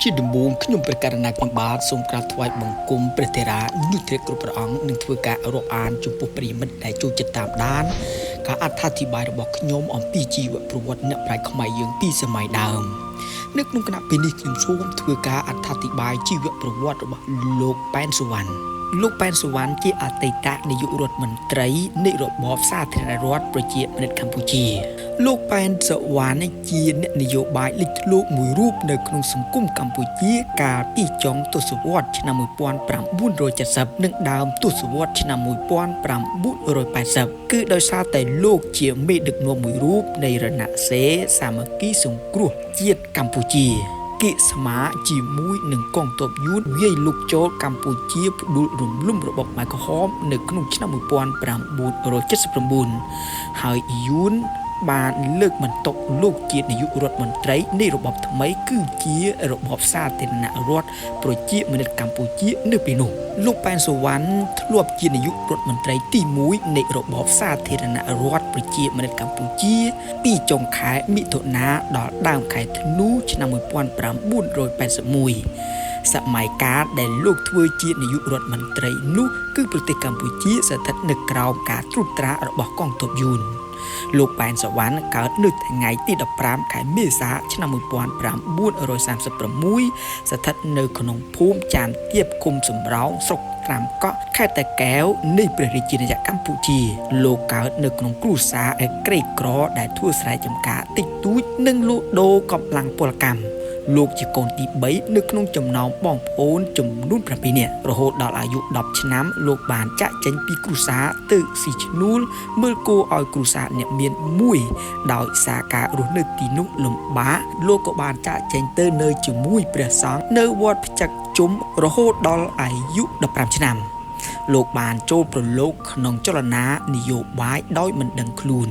ជាដំបូងខ្ញុំព្រះករុណាខ្ញុំបាទសូមក្រាបថ្វាយបង្គំព្រះថេរានុថេរគ្រប់ព្រះអង្គនិងធ្វើការរាប់អានចំពោះប្រិយមិត្តដែលចូលចិត្តតាមដានការអត្ថាធិប្បាយរបស់ខ្ញុំអំពីជីវប្រវត្តិអ្នកប្រាជ្ញខ្មែរយើងពីសម័យដើមនៅក្នុងគណៈពេលនេះខ្ញុំសូមធ្វើការអត្ថាធិប្បាយជីវប្រវត្តិរបស់លោកប៉ែនសុវណ្ណលោកប៉ែនសុវណ្ណជាអតីតនាយករដ្ឋមន្ត្រីនៃរបបសាធារណរដ្ឋប្រជាមានិតកម្ពុជាលោកប៉ែនសុវណ្ណជាអ្នកនយោបាយលេចធ្លោមួយរូបនៅក្នុងសង្គមកម្ពុជាកាលពីចុងទសវត្សរ៍ឆ្នាំ1970និងដើមទសវត្សរ៍ឆ្នាំ1980គឺដោយសារតែលោកជាមេដឹកនាំមួយរូបនៃរណសេរសាមគ្គីសង្គ្រោះជាតិកម្ពុជាគៀកស្មាជាមួយនឹងកងទ័ពយួនវាយលុកចូលកម្ពុជាផ្ដួលរំលំរបបខ្មែរក្រហមនៅក្នុងឆ្នាំ1979ហើយយួនបានលើកបន្តុកលោកជានាយករដ្ឋមន្ត្រីនៃរបបថ្មីគឺជារបបសាធារណរដ្ឋប្រជាមានិតកម្ពុជានៅពេលនោះលោកប៉ែនសុវណ្ណធ្លាប់ជានាយករដ្ឋមន្ត្រីទី1នៃរបបសាធារណរដ្ឋប្រជាមានិតកម្ពុជាពីចុងខែមិថុនាដល់ដើមខែធ្នូឆ្នាំ1981សម័យកាលដែលលោកធ្វើជានាយករដ្ឋមន្ត្រីនោះគឺប្រទេសកម្ពុជាស្ថិតនៅក្រោមការត្រួតត្រារបស់កងទ័ពយួនលោកប៉ែនសុវណ្ណកើតនៅថ្ងៃទី15ខែមេសាឆ្នាំ1936ស្ថិតនៅក្នុងភូមិចានទៀបឃុំសំរោងស្រុកត្រាំកក់ខេត្តតាកែវនៃព្រះរាជាណាចក្រកម្ពុជាលោកកើតនៅក្នុងគ្រួសារក្រីក្រដែលធ្វើស្រែចម្ការតិចតួចនិងលក់ដូរកម្លាំងពលកម្មលោកជាកូនទី3នៅក្នុងចំណោមបងប្អូនចំនួន7នាក់រហូតដល់អាយុ10ឆ្នាំលោកបានចាក់ចេញពីគ្រួសារទៅស៊ីឈ្នួលមើលគោឲ្យគ្រួសារអ្នកមានមួយដោយសារការរស់នៅទីនោះលំបាកលោកក៏បានចាក់ចេញទៅនៅជាមួយព្រះសង្ឃនៅវត្តផ្ចឹកជុំរហូតដល់អាយុ15ឆ្នាំលោកបានចូលប្រឡូកក្នុងចលនានយោបាយដោយមិនដឹងខ្លួន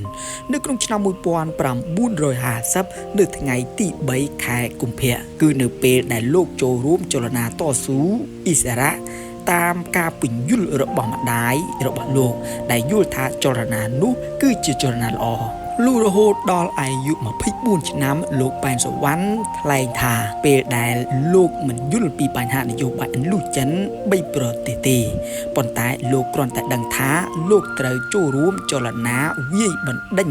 នៅក្នុងឆ្នាំ1950នៅថ្ងៃទី3ខែកុម្ភៈគឺនៅពេលដែលលោកចូលរួមចលនាតស៊ូអិសរៈតាមការពន្យល់របស់ម្ដាយរបស់លោកដែលយល់ថាចលនានោះគឺជាចលនាល្អលុះរហូតដល់អាយុ24ឆ្នាំលោកប៉ែនសុវណ្ណថ្លែងថាពេលដែលលោកមិនយល់ពីបញ្ហានយោបាយឥណ្ឌូចិន3ប្រទេសទេប៉ុន្តែលោកគ្រាន់តែដឹងថាលោកត្រូវចូលរួមចលនាវាយបណ្ដេញ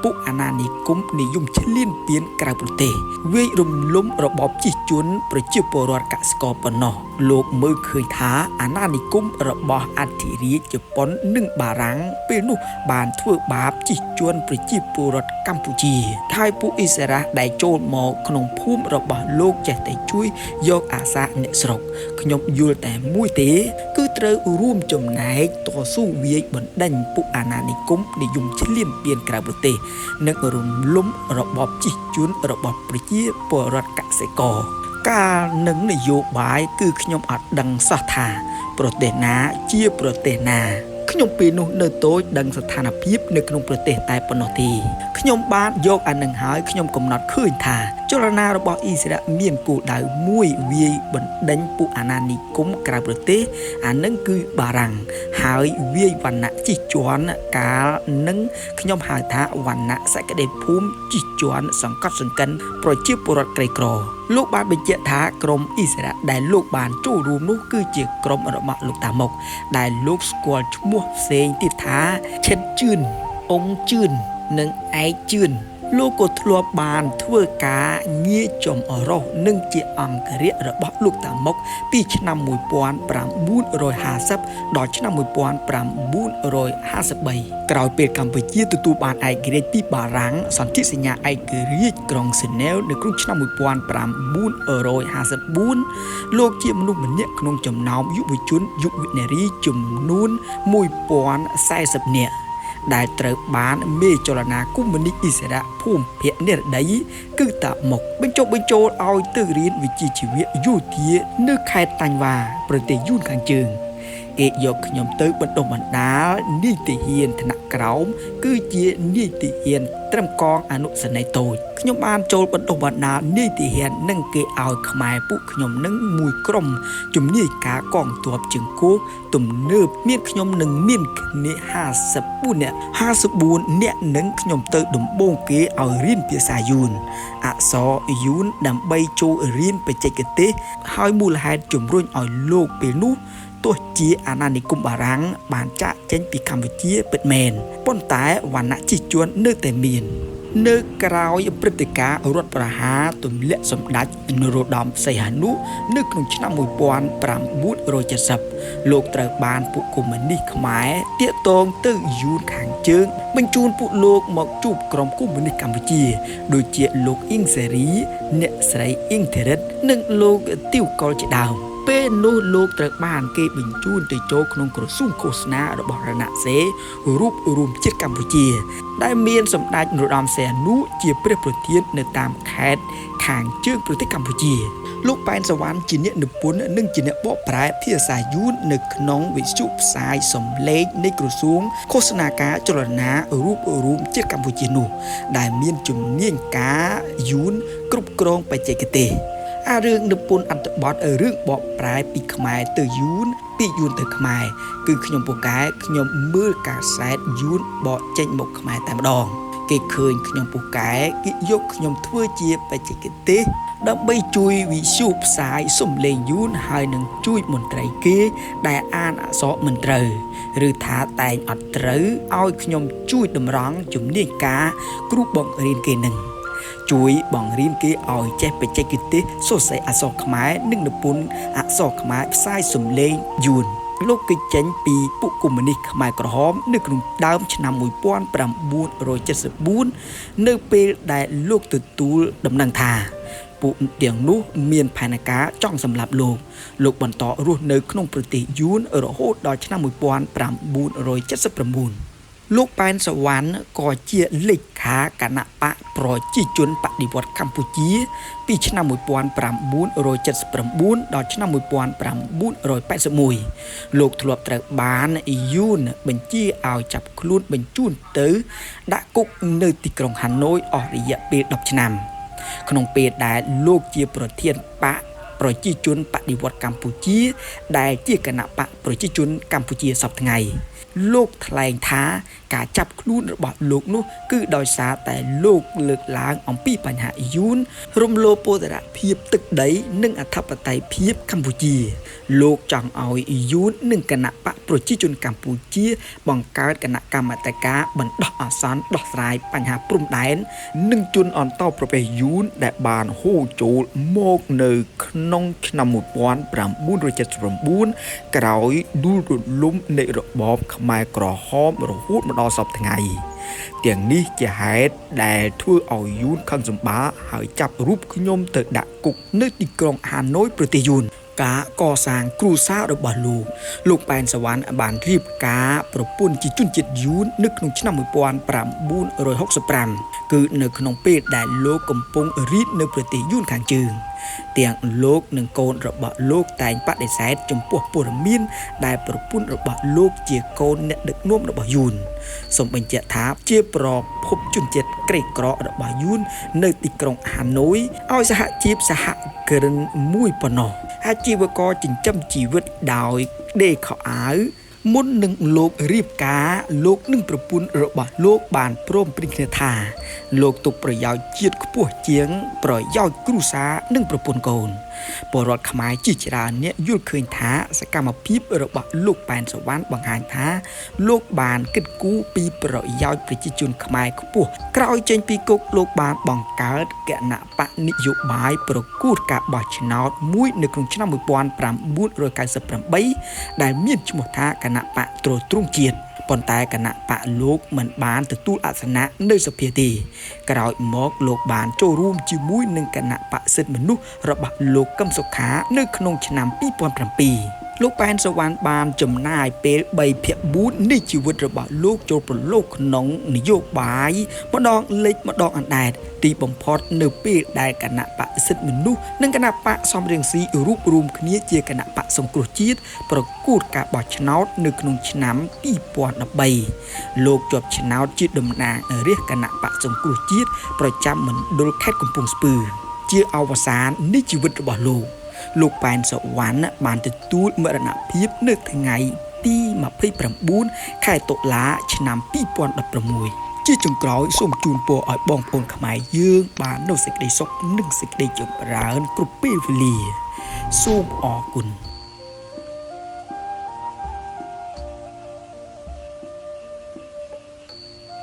ពួកអាណានិគមនិយមឈ្លានពានក្រៅប្រទេសវាយរំលំរបបជិះជនប្រជាពលរដ្ឋកសិករប៉ុណ្ណោះលោកមើលឃើញថាអាណានិគមរបស់អធិរាជជប៉ុននិងបារាំងពេលនោះបានធ្វើបាបជិះជនប្រជាពលរដ្ឋកម្ពុជាហើយពួកអ៊ីសារ៉ាដែលចូលមកក្នុងភូមិរបស់លោកចេះតែជួយយកអាសាអ្នកស្រុកខ្ញុំយល់តែមួយទេគឺត្រូវរួមចំណែកតស៊ូវាយបណ្ដេញពួកអាណានិគមនិយមឈ្លានពានក្រៅប្រទេសនិងរំលំរបបជិះជនរបស់ប្រជាពលរដ្ឋកសិករកាលនឹងនយោបាយគឺខ្ញុំអត់ដឹងសោះថាប្រទេសណាជាប្រទេសណាខ្ញុំពេលនោះនៅតូចដឹងស្ថានភាពនៅក្នុងប្រទេសតែប៉ុណ្ណោះទេខ្ញុំបានយកអានឹងហើយខ្ញុំកំណត់ឃើញថាចលនារបស់អ៊ីស្រាអែលមានគោលដៅមួយវាយបណ្ដេញពួកអាណានិគមក្រៅប្រទេសអានឹងគឺបារាំងហើយវាយវណ្ណៈជិះជាន់កាលនឹងខ្ញុំហៅថាវណ្ណៈសក្តិភូមិជិះជាន់សង្កត់សង្កិនប្រជាពលរដ្ឋក្រីក្រលោកបានបញ្ជាក់ថាក្រុមអ៊ីស្រាអែលដែលលោកបានចូលរួមនោះគឺជាក្រុមរបស់លោកតាមុកដែលលោកស្គាល់ឈ្មោះផ្សេងទៀតថាឈិតជឿនអង្គជឿននិងឯកជឿនលោកក៏ធ្លាប់បានធ្វើការងារចម្រុះនិងជាអង្គរក្សរបស់លោកតាមុកពីឆ្នាំ1950ដល់ឆ្នាំ1953ក្រោយពេលកម្ពុជាទទួលបានឯករាជ្យពីបារាំងសន្ធិសញ្ញាឯករាជ្យក្រុងហ្សឺណែវនៅក្នុងឆ្នាំ1954លោកជាមនុស្សម្នាក់ក្នុងចំណោមយុវជនយុវនារីចំនួន1040នាក់ដែលត្រូវបានមេចលនាកុម្មុយនីសអ៊ីស្រាអែលភូមិភាគនិរដីគឺតាមុកបញ្ចុះបញ្ចូលឲ្យទៅរៀនវិជ្ជាជីវៈយោធានៅខេត្តតាញ់វ៉ាប្រទេសយួនខាងជើង គេយកខ្ញុំទៅបណ្ដុះបណ្ដាលនាយទាហានថ្នាក់ក្រោមគឺជានាយទាហានត្រឹមកងអនុសេនីយ៍តូចខ្ញុំបានចូលបណ្ដុះបណ្ដាលនាយទាហាននិងគេឲ្យខ្មែរពួកខ្ញុំនឹងមួយក្រុមជំនាញការកងទ័ពជើងគោកទំនើបមានខ្ញុំនឹងមានគ្នា54នាក់54នាក់នឹងខ្ញុំទៅដំបូងគេឲ្យរៀនភាសាយួនអក្សរយួនដើម្បីចូលរៀនបច្ចេកទេសហើយមូលហេតុជំរុញឲ្យលោកពេលនោះទោះជាអាណានិគមបារាំងបានចាកចេញពីកម្ពុជាពិតមែនប៉ុន្តែវណ្ណៈជិះជួននៅតែមាននៅក្រោយព្រឹត្តិការណ៍រដ្ឋប្រហារទម្លាក់សម្ដេចនរោត្តមសីហនុនៅក្នុងឆ្នាំ1970លោកត្រូវបានពួកកុម្មុយនីសខ្មែរទាក់ទងទៅយួនខាងជើងបញ្ជូនពួកលោកមកជួបក្រុមកុម្មុយនីសកម្ពុជាដូចជាលោកអ៊ីងសេរីអ្នកស្រីអ៊ីងធីរិតនិងលោកទីវកុលជាដើមពេលនោះលោកត្រូវបានគេបញ្ជូនទៅចូលក្នុងក្រសួងឃោសនារបស់រណសេរីរូបរួមជាតិកម្ពុជាដែលមានសម្ដេចនរោត្តមសីហនុជាព្រះប្រធាននៅតាមខេត្តខាងជើងប្រទេសកម្ពុជាលោកប៉ែនសវណ្ណជាអ្នកនិពន្ធនិងជាអ្នកបកប្រែភាសាយួននៅក្នុងវិទ្យុផ្សាយសំឡេងនៃក្រសួងឃោសនាការចលនារូបរួមជាតិកម្ពុជានោះដែលមានជំនាញការយួនគ្រប់គ្រងបច្ចេកទេសអារឿងនិពន្ធអត្ថបទរឿងបកប្រែពីខ្មែរទៅយួនពីយួនទៅខ្មែរគឺខ្ញុំពូកែខ្ញុំមើលកាសែតយួនបកចេញមកខ្មែរតែម្ដងគេឃើញខ្ញុំពូកែគេយកខ្ញុំធ្វើជាបច្ចេកទេសដើម្បីជួយវិទ្យុផ្សាយសំឡេងយួនហើយនឹងជួយមន្ត្រីគេដែលអានអក្សរមិនត្រូវឬថាតែងអត់ត្រូវឲ្យខ្ញុំជួយតម្រង់ជំនាញការគ្រូបង្រៀនគេនឹងជួយបង្រៀនគេឲ្យចេះបច្ចេកទេសសរសេរអក្សរខ្មែរនិងនិពន្ធអក្សរខ្មែរផ្សាយសំឡេងយួនលោកគេចេញពីពួកកុម្មុយនីសខ្មែរក្រហមនៅក្នុងដើមឆ្នាំ1974នៅពេលដែលលោកទទួលដំណឹងថាពួកទាំងនោះមានផែនការចង់សម្លាប់លោកលោកបន្តរស់នៅក្នុងប្រទេសយួនរហូតដល់ឆ្នាំ1979លោកប៉ែនសវណ្ណក៏ជាលេខាគណបក្សប្រជាជនបដិវត្តន៍កម្ពុជាពីឆ្នាំ1979ដល់ឆ្នាំ1981លោកធ្លាប់ត្រូវបានយួនបញ្ជាឲ្យចាប់ខ្លួនបញ្ជូនទៅដាក់គុកនៅទីក្រុងហាណូយអស់រយៈពេល10ឆ្នាំក្នុងពេលដែលលោកជាប្រធានបក្សប្រជាជនបដិវត្តន៍កម្ពុជាដែលជាគណបក្សប្រជាជនកម្ពុជាសព្វថ្ងៃលោកថ្លែងថាការចាប់ខ្លួនរបស់លោកនោះគឺដោយសារតែលោកលើកឡើងអំពីបញ្ហាយួនរំលោភបូរណភាពទឹកដីនិងអធិបតេយ្យភាពកម្ពុជាលោកចង់ឲ្យយួននិងគណបក្សប្រជាជនកម្ពុជាបង្កើតគណៈកម្មាធិការបណ្ដោះអាសន្នដោះស្រាយបញ្ហាព្រំដែននិងជនអន្តោប្រវេសន៍យួនដែលបានហូរចូលមកនៅក្នុងឆ្នាំ1979ក្រោយដួលរលំនៃរបបខ្មែរក្រហមរហូតមកដល់សព្វថ្ងៃទាំងនេះជាហេតុដែលធ្វើឲ្យយួនខឹងសម្បាហើយចាប់រូបខ្ញុំទៅដាក់គុកនៅទីក្រុងហាណូយប្រទេសយួនការកសាងគ្រួសាររបស់លោកលោកប៉ែនសវណ្ណបានរៀបការប្រពន្ធជាជនជាតិយួននៅក្នុងឆ្នាំ1965គឺនៅក្នុងពេលដែលលោកកំពុងរៀននៅប្រទេសយួនខាងជើងទាំងលោកនិងកូនរបស់លោកតែងបដិសេធចំពោះព័ត៌មានដែលប្រពន្ធរបស់លោកជាកូនអ្នកដឹកនាំរបស់យួនសូមបញ្ជាក់ថាជាប្រភពជនជាតិក្រីក្ររបស់យួននៅទីក្រុងហាណូយឲ្យសហជីពសហគ្រិនមួយប៉ុណ្ណោះអាជីវករចិញ្ចឹមជីវិតដោយដេរខោអាវមុននឹងលោករៀបការលោកនិងប្រពន្ធរបស់លោកបានព្រមព្រៀងគ្នាថាលោកទុកប្រយោជន៍ជាតិខ្ពស់ជាងប្រយោជន៍គ្រួសារនិងប្រពន្ធកូនពលរដ្ឋខ្មែរជាច្រើនអ្នកយល់ឃើញថាសកម្មភាពរបស់លោកប៉ែនសវណ្ណបង្ហាញថាលោកបានគិតគូរពីប្រយោជន៍ប្រជាជនខ្មែរខ្ពស់ក្រោយចេញពីគុកលោកបានបង្កើតគណបក្សនយោបាយប្រកួតការបោះឆ្នោតមួយនៅក្នុងឆ្នាំ1998ដែលមានឈ្មោះថាគណបក្សទ្រទ្រង់ជាតិប៉ុន្តែគណបក្សលោកមិនបានទទួលអាសនៈនៅសភាទេក្រោយមកលោកបានចូលរួមជាមួយនឹងគណបក្សសិទ្ធិមនុស្សរបស់លោកកឹមសុខានៅក្នុងឆ្នាំ2007 លោកប៉ែនសវណ្ណបានចំណាយពេល3ភាគ4នៃជីវិតរបស់លោកចូលប្រឡូកក្នុងនយោបាយម្ដងលេចម្ដងអណ្ដែតទីបំផុតនៅពេលដែលគណៈបកសិទ្ធិមនុស្សនិងគណៈបកសំរងស៊ីរួបរวมគ្នាជាគណៈបកសង្គ្រោះជាតិប្រកួតការបោះឆ្នោតនៅក្នុងឆ្នាំ2013លោកជាប់ឆ្នោតជាតំណាងរាស្ត្រគណៈបកសង្គ្រោះជាតិប្រចាំមណ្ឌលខេត្តកំពង់ស្ពឺជាអវសាននៃជីវិតរបស់លោកលោកប៉ែនសុវណ្ណបានទទួលមរណភាពនៅថ្ងៃទី29ខែតុលាឆ្នាំ2016ជាចុងក្រោយសូមជូនពរឲ្យបងប្អូនខ្មែរយើងបាននូវសេចក្តីសុខនិងសេចក្តីចម្រើនគ្រប់ពេលវេលាសូមអរគុណ។